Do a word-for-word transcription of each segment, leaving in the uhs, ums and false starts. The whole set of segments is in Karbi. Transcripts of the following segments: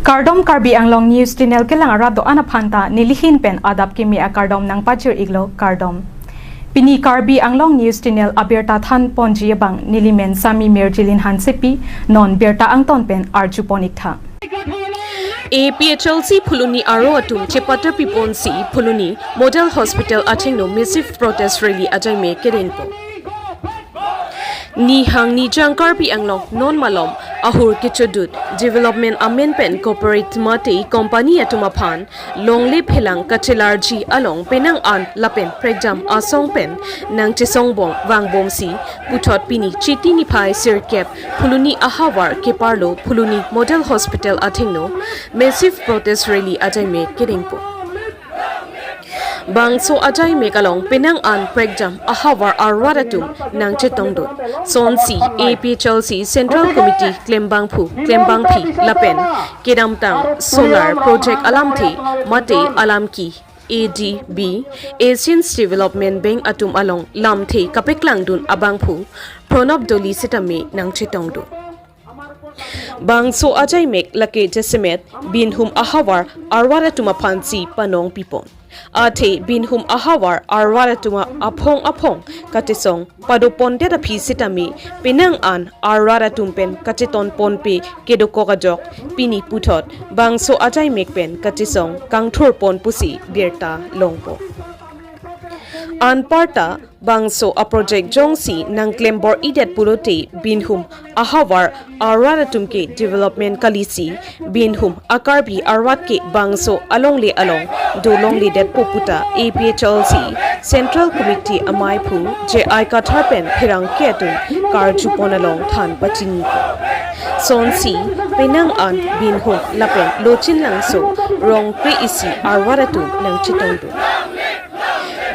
Kardom, Karbi Anglong News Channel kelang arat do-an aphanta nelihin pen adap kimi akardom nangpachir-iklo, kardom. Pini Karbi Anglong News Channel abirta thanponji abang nelimen Sami Mirjilin Hansepi, non birta angton pen arjupon-iktha. A P H L C Phuloni aro atum chepathapiponsi Phuloni Model Hospital athengno massive protest rally ajai me kedengpo. Nihang nijang Karbi Anglong non malom ahur kechedut, development amen pen corporate mate company atum aphan longle phelang kachelarji along penang an lapen prekjam asong pen nangchesong bom vangbomsi puthot pini Chiti niphai sirkep Phuloni ahavar keparlo Phuloni Model Hospital athengno massive protest rally ajai me kedengpo. Bangso ajai mek along penang an prekjam ahavar arwat atum nangchetongdun. Sonsi A P H L C Central Committee klembangphu klembangpi lapen kedamtang solar project alamthe mate alamki A D B, Asian Development Bank atum along lamthe kapeklangdun abangphu Pranab Doley sitame nangchetongdun. Bangso ajai mek lake jasemet Binhum ahavar arwat atum aphansi panongpipon. Athe Binhum ahavar arwat atum aphong aphong kachesong padopondet aphi sitame penang an arwat atum pen kachetonponpe kedokok ajok pini puthot bangso ajai mek pen kachesong kangthurpon pusi birta longpo. Anparta bangso a-project jongsi nangklem bor-idet pulote Binhum ahavar arwat atum ke development kalisi Binhum a-Karbi arwat ke bangso alongle along dolongledetpo puta A P H L C Central Committee amaiphu J I Kathar pen pherangke atum karjupon along than pachini. Sonsi penang an Binhum lapen Lochin Langso rong kre-isi arwat atum nangchetongdun.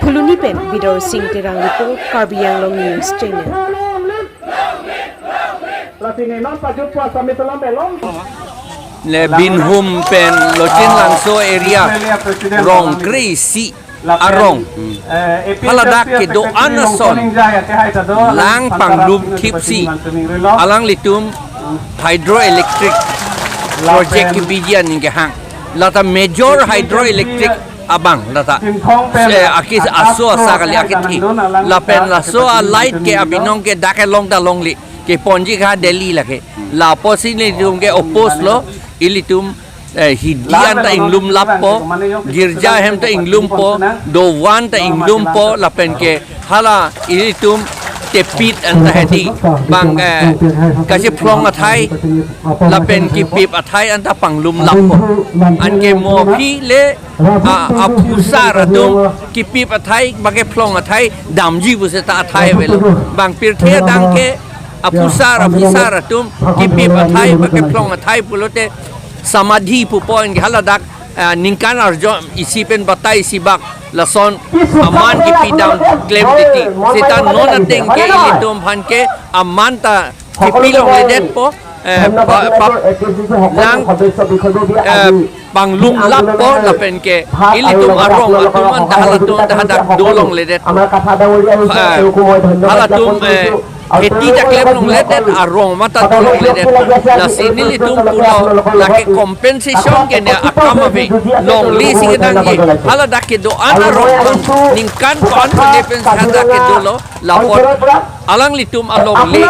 Phuloni pen Bidor Sing Terang report, Karbi Anglong News Channel. Le Binhum pen Lochin Langso area rong kre-isi arong. Haladak kedo-an ason lang panglumthipsi alanglitum hydroelectric project kebiji aning kehang. Lata major hydroelectric abang lata. Eh, akis aso asa kali akithi. Lapen laso a-light ke abinong ke dak kelong ta longle. Keponji ka Delhi lake. Lapusi nelitum ke oppose lo, ilitum, eh, hidi anta inglum lappo, girja ahem ta inglumpo, dovan ta inglumpo, lapen ke hala ilitum tepit anta hedi bang, eh, kachephlong athai, lapen kepip athai anta panglum lappo. Anke mo aphi le, a, aphusar atum kepip athai, bang kephlong athai damji puseta athai avelo. Bang pirthe adang ke aphusar, aphisar atum kepip athai, bang kephlong athai pulote samadhi pupo, anke haladak, a, ningkan arjo isi pen batai isi bak lason aman kepidam klem titi. Seta non ateng ke ilitum aphan ke aman ta kepi longledetpo, eh, pa, pa, lang, eh, panglum lappo lapen ke ilitum arong atum anta halatum anta hadak dolongledet. Eh, halatum, eh, kheti ta klem longledet, arong mata dolongledet. Lasi nelitum pulo lake compensation ke ne akam ave, longle si kedang ke haladak kedo-an arong aphan ningkan ko-an pene pen hadak kedolo. Lapot alanglitum alongle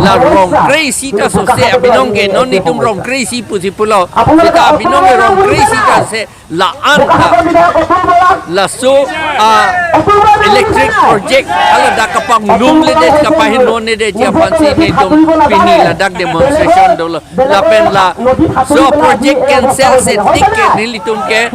la rong kre-isi ta sose abinong ke non itum rong kre-isi pusi pulo. Seta abinong ke rong kre-isi ta sose la-an ta laso a-electric project haladak kapanglumledet, kapahinonledet aphansi nelitum pini ladak demonstration dolo. Lapen laso project cancel setik ke nelitum ke,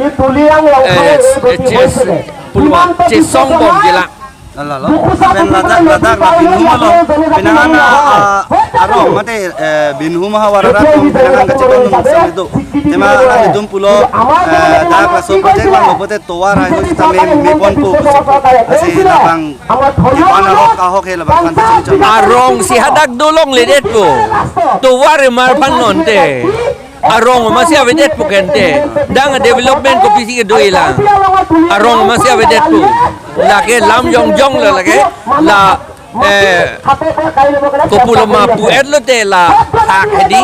eh, eh, pulwa chesong bomji lang. Lalo, pen ladak, ladak la Binhum along, penang an, ah, arong mate, eh, Binhum ahavar arat atum penang an kachetongdun samito. Tema alanglitum pulo, eh, dak laso project vanglo pote tovar haihui sitame meponpo pusi. Lasi labang ipan ahok ahok he labang kan pusi. Arong si hadak dolongledetpo. Tovar emar aphan nonte. Arong masi avedetpo kente. Dang development kopisi kedo-i lang. Arong masi avedetpo. Lake lam jongjong lo lake. La Eh, kopuloma pu-et lote la thak hedi,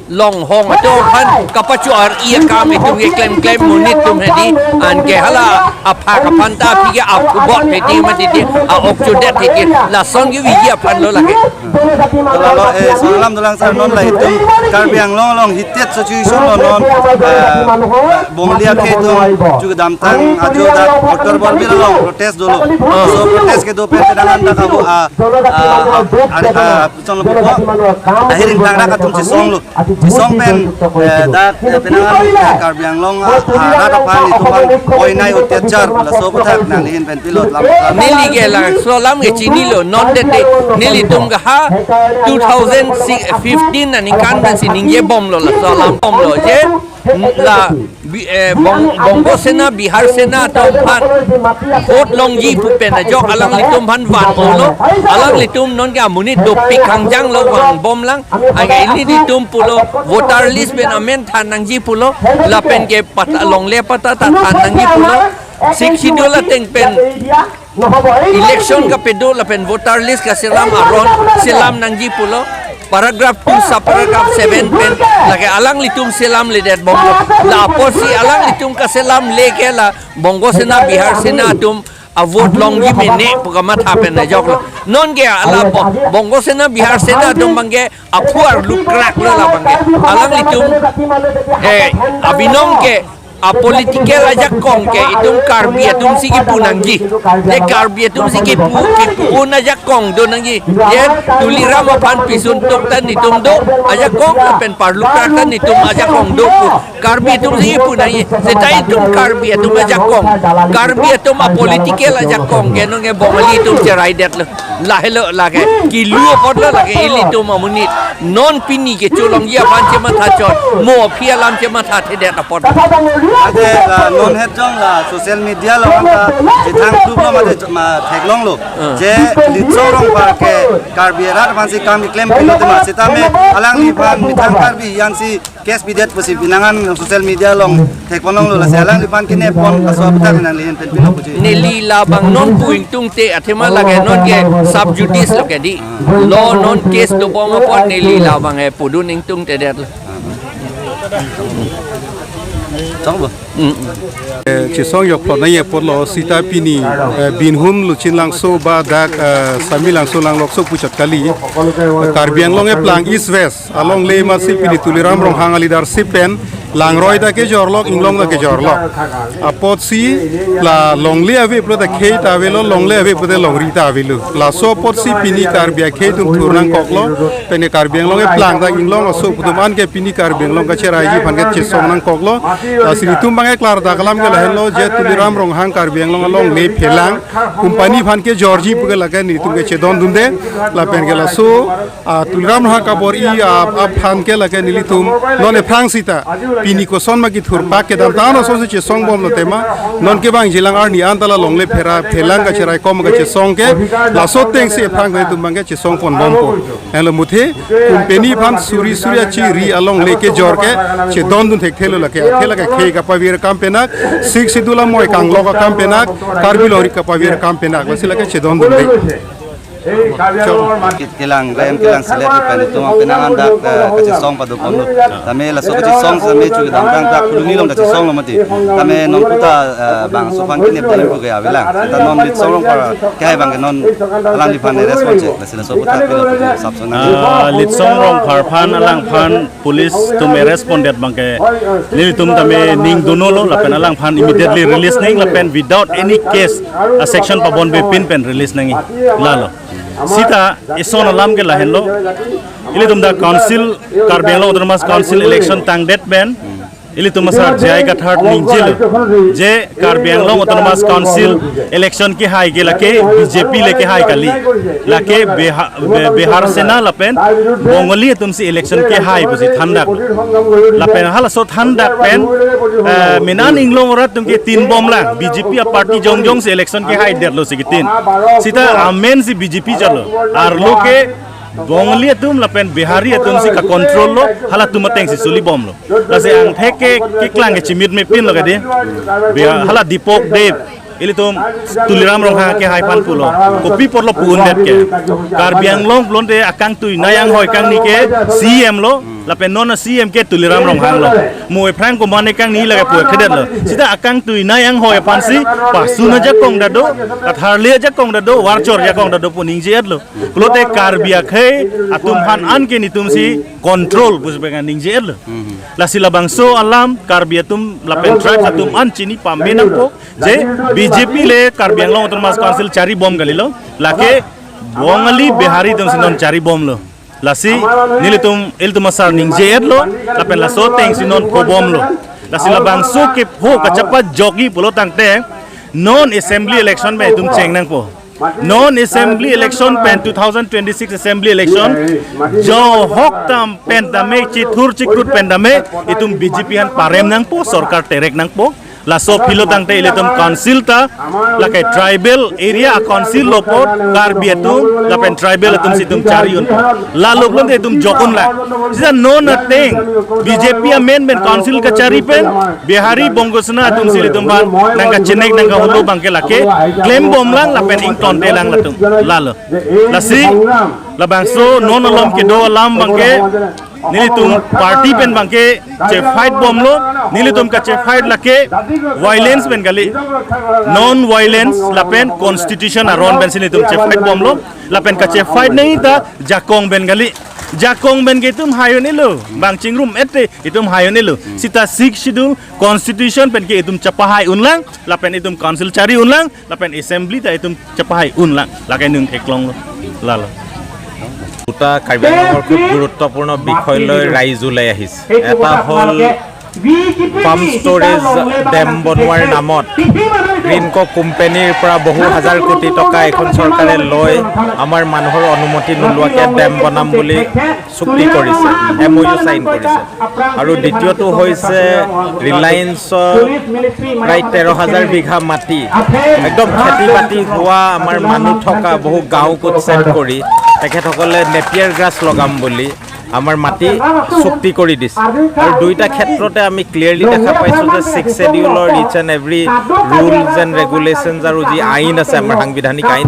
longhong atum aphan kapacho-ar-i akam itum keklem klem monit atum hedi, anke hala aphak aphan ta aphi ke aphubot hedi mati di, a-ok chodet hedi, lason keviji aphan lo lake. Lalo, eh, Sonam dolang sir, non la itum Karbi Anglong along hitet situation lo non, eh, Bongali akhei atum chukdamtang ajo dak Doctor Borbil along protest dolo. So protest kedo pen penang an dak abo, ah, ah, ah, ah, chonlo po. Ahiring dak dak atum chesonglo. Chesong pen, eh, dak, eh, penang an, eh, Karbi Anglong, ah, ah, rat aphan itum aphan oinai otyachar, laso aputhak nanglihin pen pilot lam. Neli ke laso alam ke chinilo, non det de, nelitum ke ha two thousand fifteen aningkan pensi ningjebomlo, laso alam bomlo je, la, bi-, eh, Bong-, Bongo Sena, Bihar Sena atum aphan vote longji pu pen ajok alanglitum aphan van olo, alanglitum non ke amonit dopik kangjang lo vangbomlang, anke ilitum pulo voter list pen amen than nangji pulo, lapen ke patta longle patta ta than nangji pulo, Sixth Schedule ateng pen election kapado lapen voter list kaselam aron selam nangji pulo, paragraph two subparagraph seven pen lake alanglitum selamledet bomlo. La apotsi alanglitum kaselamle ke la Bongo Sena, Bihar Sena atum avote longji mene pu kamatha pen ajoklo. Non ke ala Bo-, Bongo Sena, Bihar Sena atum abang ke aphu arlukrak lo labang ke. Alanglitum, eh, abinong ke apolitical ajakong ke itum Karbi atumsi kipu nangji. Je Karbi atumsi kipu, kipu un ajakong do nangji. Je Tuliram aphan pisun tok ta netum do ajakong lapen parlukrak ta netum ajakong do pu. Karbi atumsi kipu nangji. Seta itum Karbi atum ajakong, Karbi atum apolitical ajakong ke non ke Bongali atum cheraidetlo. Lahelo lake kilu apotlo lake ilitum amonit. Non pini kecholongji aphan chematha chot, mo aphi alam chematha thedet apot. Ate la non het jong la social media along anta chethang thuplo mate ma theklonglo. Ah. Je Litsong Rongphar ke Karbi arat aphansi kam keklem pilo tema, sitame alangliphan methang Karbi ansi case pidet pusi penang an social media along thekponlonglo, lasi alangliphan kenepon laso aputhak nanglihin pen pilo puji. Neli labang non pu ingtungte athema lake non ke sub judice lo ke di. Lo non case dobom apot neli labang e pudun ingtungtedetlo. Chong bo. Mm. Eh, chesong yok plot nai apotlo seta pini, eh, Binhum Luchinlangso ba dak, eh, Samelangso Langlokso puchot kali. Karbi Anglong eplang East West alongle masi pini Tuliram Ronghang a-leadership pen langroi ta kejorlo, inglong ta kejorlo. Apotsi la longle ave pulote khei ta avelo, longle ave pulote longri ta avelo. Laso apotsi pini Karbi akhei atum thur nangkoklo, pen Karbi Anglong eplang ta inglong aso atum an ke pini Karbi Anglong kacheraiji aphan ke chesong nangkoklo. Lasi netum abang ke klardak alam ke lahenlo je Tuliram Ronghang Karbi Anglong alongle phelang company aphan kejorji pu ke lake netum ke chedondunde, lapen ke laso, ah, Tuliram Ronghang kabor-i, ah, aphan ke lake nelitum non ephrang seta pini koson ma kethurpak kedamtang asonsi chesongbomlo tema, non kevangjilang arni anta la longle phera phelang kacherai kom kachesong ke laso atengsi ephrang netum abang ke chesongponbompo. Henlo muthe company aphan suri suri achiri alongle kejor ke chedondun thekthelo lake, athe lake khei kapavir akam penak, Sixth Schedule amoi kanglok akam penak, Karbi longri kapavir akam penak, lasi lake chedondunde. Ke-, kelang rem, kelang selet pen itum penang an dak, eh, kachesong padoponlo. Tame laso kachesong tame chukdamtang dak Phuloni along kachesonglo mati. Tame non puta, eh, bangso aphan kenep dali pu ke avelang. Ta non Litsong Rongphar kehai abang ke non alangliphan arrest ponche. Lasi laso aputhak pilo puji sapsong nang. Ah, Litsong Rongphar aphan alangphan police atum arrest pondet abang ke nelitum tame ning dunlo lapen alangphan immediately release nang lapen without any case, ah, section pabonbepin pen release nangji. Lalo. Seta eson alam ke lahenlo. Ilitum dak council, Karbi Anglong Autonomous Council election tangdet pen ilitum asar J I Kathar ningjelo je Karbi Anglong Autonomous Council election kehai ke lake B J P le kehai kali, lake Biha-, Be-, Bihar Sena lapen Bongali atumsi election kehai pusi thandak. Lapen halaso thandak pen, eh, mena an inglong arat atum ke tin bomlang, B J P aparty jongjongsi election kehaidetlo si ketin. Seta amensi B J P chalo. Arlo ke Bongali atum lapen Bihari atumsi kacontrollo, halatum atengsi solibomlo. Lasi angthek ke keklang ke chimit mepinlo kedi. Biha-, hala Deepak Deb, Ilitum Tuliram Ronghang ke hai aphan pulo. Kopi apotlo pu-un det ke. Karbi Anglong pulote akangtui nai anghoi kangni ke C M lo. Lapen non C M ke Tuliram Ronghang lo. Mo ephrang komane kangni lake pu-e kedet lo. Sita akangtui nai anghoi aphansi pasun ajakong ta do, atharli ajakong ta do, warchor ajakong ta do pu ningje-et lo. Pulote Karbi akhei atum aphan anke netumsi control pusi pengan ningje-et lo. Lasi labangso alam Karbi atum lapen tribe atum an chini pame nangpo. Je B J P le Karbi Anglong Autonomous Council chari bom kalilo. Lake Bongali Bihari atumsi non chari bomlo. Lasi nelitum ilitum asar ningje-et lo. Lapen laso atengsi non pho bomlo. Lasi labangso kepho kachapa jokji pulo tangte non assembly election pen itum cheng nangpo. Non assembly election pen two thousand twenty-six assembly election jo hok tam pen tame chithur chikrut pen tame itum B J P aphan parem nangpo, sorkar terek nangpo. Laso apotlo tangte ilitum council ta lake tribal area council lo apot Karbi atum lapen tribal atumsi itum chari un. Lalo pulote itum jok unlang. Sita non ateng B J P amen pen council kachari pen Bihari Bongo Sena atumsi ilitum aphan nangkachenek nangkaholo abangke lake klem bomlang lapen ingtontelang latum. Lalo. Lasi labangso non alom kedo alam abangke nelitum party pen abangke che-fight bomlo, nelitum kache-fight lake violence pen kali, non violence lapen constitution aron pensi nelitum che-fight bomlo, lapen kache-fight nangji ta jakong pen kali, jakong pen ke itum hai un-elo, bang chingrum ette itum hai un-elo, sita Sixth Schedule constitution pen ke itum chapahai unlang, lapen itum council chari unlang, lapen assembly ta itum chapahai unlang, lake nung theklonglo. Lalo. দুটা কাৰ্বি আংলঙৰ খুব গুৰুত্বপূৰ্ণ বিষয় লৈ ৰাইজ ওলাই আহিছে। এটা হ'ল পাম্প ষ্ট'ৰেজ ডেম বনোৱাৰ নামত গ্ৰীণকো কোম্পানীৰ পৰা বহু হাজাৰ কোটি টকা এইখন চৰকাৰে লৈ আমাৰ মানুহৰ অনুমতি নোলোৱাকে ডেম বনাম বুলি চুক্তি কৰিছে, এম অ' ইউ চাইন কৰিছে। আৰু দ্বিতীয়টো হৈছে ৰিলায়েন্সৰ প্ৰায় তেৰ হাজাৰ বিঘা মাটি, একদম খেতি বাতি হোৱা আমাৰ মানুহ থকা বহু গাঁও কুৎসেত কৰি তেখেতসকলে নেপিয়াৰ গ্ৰাছ লগাম বুলি আমাৰ মাটি চুক্তি কৰি দিছে। আৰু দুইটা ক্ষেত্ৰতে আমি ক্লিয়াৰলি দেখা পাইছো যে ছিক্স শ্বেডিউলৰ each and every rules and regulations আৰু যি আইন আছে, আমাৰ সাংবিধানিক আইন,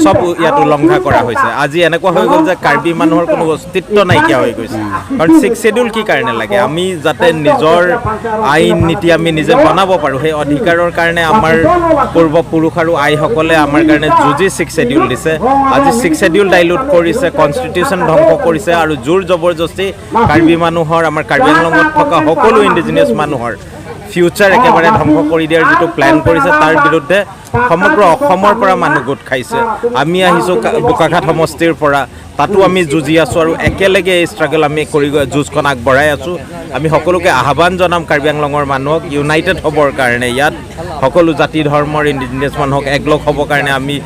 চব ইয়াত উলংঘা কৰা হৈছে। আজি এনেকুৱা হৈ গ'ল যে কাৰ্বি মানুহৰ কোনো অস্তিত্ব নাইকিয়া হৈ গৈছে। কাৰণ ছিক্স শ্বেডিউল কি কাৰণে লাগে? আমি যাতে নিজৰ আইন নীতি আমি নিজে বনাব পাৰোঁ, সেই অধিকাৰৰ কাৰণে আমাৰ পূৰ্বপুৰুষ আৰু আইসকলে আমাৰ কাৰণে যুঁজি ছিক্স শ্বেডিউল দিছে। আজি ছিক্স শ্বেডিউল ডাইলুট কৰিছে, কনষ্টিটিউশ্যন ধ্বংস কৰিছে আৰু জোৰ জবৰদস্তি কাৰ্বি মানুহৰ, আমাৰ কাৰ্বি আংলঙত থকা সকলো ইণ্ডিজিনাছ মানুহৰ ফিউচাৰ একেবাৰে ধ্বংস কৰি দিয়াৰ যিটো প্লেন কৰিছে, তাৰ বিৰুদ্ধে সমগ্ৰ অসমৰ পৰা মানুহ গোট খাইছে। আমি আহিছোঁ কা-, বোকাখাট সমষ্টিৰ পৰা, তাতো আমি যুঁজি আছোঁ আৰু একেলগে এই ষ্ট্ৰাগল আমি কৰি গৈ যুঁজখন আগবঢ়াই আছোঁ। আমি সকলোকে আহ্বান জনাম কাৰ্বি আংলঙৰ মানুহক ইউনাইটেড হ'বৰ কাৰণে, ইয়াত সকলো জাতি ধৰ্মৰ ইণ্ডিজিনাছ মানুহক একলগ হ'বৰ কাৰণে আমি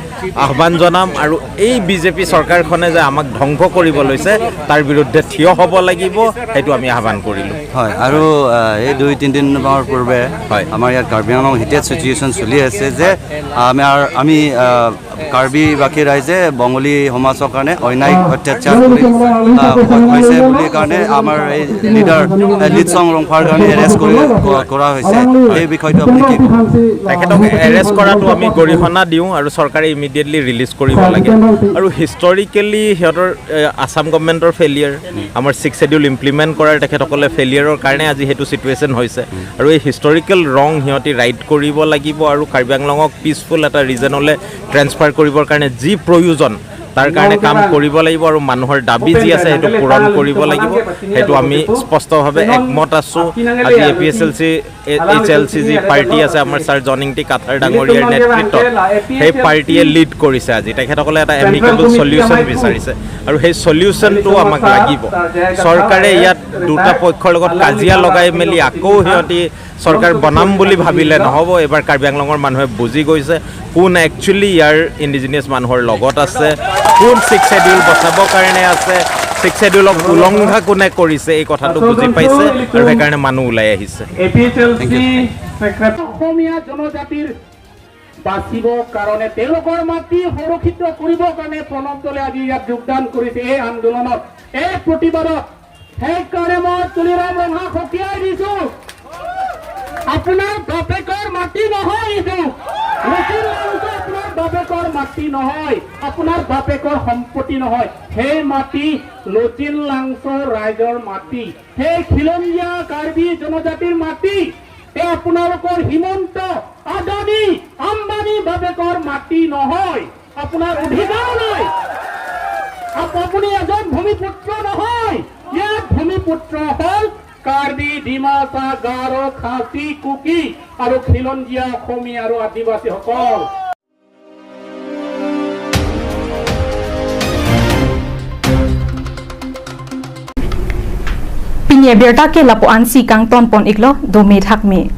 আহ্বান জনাম। আৰু এই বিজেপি চৰকাৰখনে যে আমাক ধ্বংস কৰিব লৈছে, তাৰ বিৰুদ্ধে থিয় হ'ব লাগিব, সেইটো আমি আহ্বান কৰিলোঁ। হয়, আৰু আহ, এই দুই তিনিদিনৰ পূৰ্বে হয়। আমাৰ ইয়াত কাৰ্বি আংলং হিটেড চিটুৱেশ্যন চলি আছে যে আমাৰ আমি আহ, কাৰ্বি বাসী ৰাইজে বঙালী সমাজৰ কাৰণে অন্যায় অত্যাচাৰ কৰি আহ, ক- হৈছে বুলি কাৰণে আমাৰ এই লিডাৰ আহ, লিডছং ৰংফাৰ কাৰণে এৰেষ্ট কৰি ক- কৰা হৈছে। এই বিষয়টো আপুনি কি ক'ব? তেখেতক এৰেষ্ট কৰাটো আমি গৰিহণা দিওঁ আৰু চৰকাৰে ইমিডিয়েটলি ৰিলিজ কৰিব লাগে। আৰু হিষ্টৰিকেলি সিহঁতৰ এ, আছাম গভৰ্ণমেণ্টৰ ফেলিয়াৰ, আমাৰ ছিক্স শ্বেডিউল ইমপ্লিমেণ্ট কৰাৰ তেখেতসকলে ফেলিয়াৰৰ কাৰণে আজি সেইটো চিটুৱেশ্যন হৈছে। আৰু এই হিষ্টৰিকেল ৰং সিহঁতি ৰাইট কৰিব লাগিব আৰু কাৰ্বি আংলঙক পিচফুল এটা ৰিজনলৈ ট্ৰেন্সফাৰ কৰিবৰ কাৰণে যি প্ৰয়োজন, তাৰ কাৰণে কাম কৰিব লাগিব আৰু মানুহৰ দাবী যি আছে সেইটো পূৰণ কৰিব লাগিব। সেইটো আমি স্পষ্টভাৱে একমত আছোঁ। আজি A P H L C A-, H L C যি পাৰ্টি আছে আমাৰ ছাৰ জনিংটি কাথাৰ ডাঙৰীয়াৰ নেতৃত্বত, সেই পাৰ্টিয়ে লিড কৰিছে। আজি তেখেতসকলে এটা এমিকেবল চলিউশ্যন বিচাৰিছে আৰু সেই চলিউশ্যনটো আমাক লাগিব। চৰকাৰে ইয়াত দুটা পক্ষৰ লগত কাজিয়া লগাই মেলি আকৌ সিহঁতি চৰকাৰ বনাম বুলি ভাবিলে নহ'ব। এইবাৰ কাৰ্বি আংলঙৰ মানুহে বুজি গৈছে কোন একচুৱেলি ইয়াৰ ইণ্ডিজিনাছ মানুহৰ লগত আছে, কোন ছিক্স শ্বেডিউল বচাবৰ কাৰণে আছে, ছিক্স শ্বেডিউলক উলংঘা কোনে কৰিছে, এই কথাটো বুজি পাইছে আৰু সেইকাৰণে মানুহ ওলাই আহিছে। এ পি এইচ এল চি ছেক্ৰেটাৰী অসমীয়া জনজাতিৰ বাচিবৰ কাৰণে, তেওঁলোকৰ মাটি সুৰক্ষিত কৰিবৰ কাৰণে প্ৰণৱ দলে আজি ইয়াত যোগদান কৰিছে। এই আন্দোলনত, এই প্ৰতিবাদত, সেইকাৰণে মই তুলিৰাম ৰংহাক সকীয়াই দিছো, আপোনাৰ বাপেকৰ মাটি নহয় এইটো। মাটি নহয়, আপোনাৰ বাপেকৰ সম্পত্তি নহয়। সেই মাটি লচিন লাংচ ৰাইজৰ মাটি, সেই খিলঞ্জীয়া কাৰ্বি জনজাতিৰ মাটি। এই আপোনালোকৰ হিমন্ত, আদানী, আম্বানী বাপেকৰ মাটি নহয়, আপোনাৰ অধিকাৰ নাই। আপ-, আপুনি এজন ভূমিপুত্ৰ নহয়, ইয়াত ভূমিপুত্ৰ হ'ল কাৰ্বি, ডিমাচা, গাৰো, খাচী, কুকি আৰু খিলঞ্জীয়া অসমীয়া আৰু আদিবাসীসকল। Pini abirta ke lapu-ansi kangton pon iklo, dome thakme.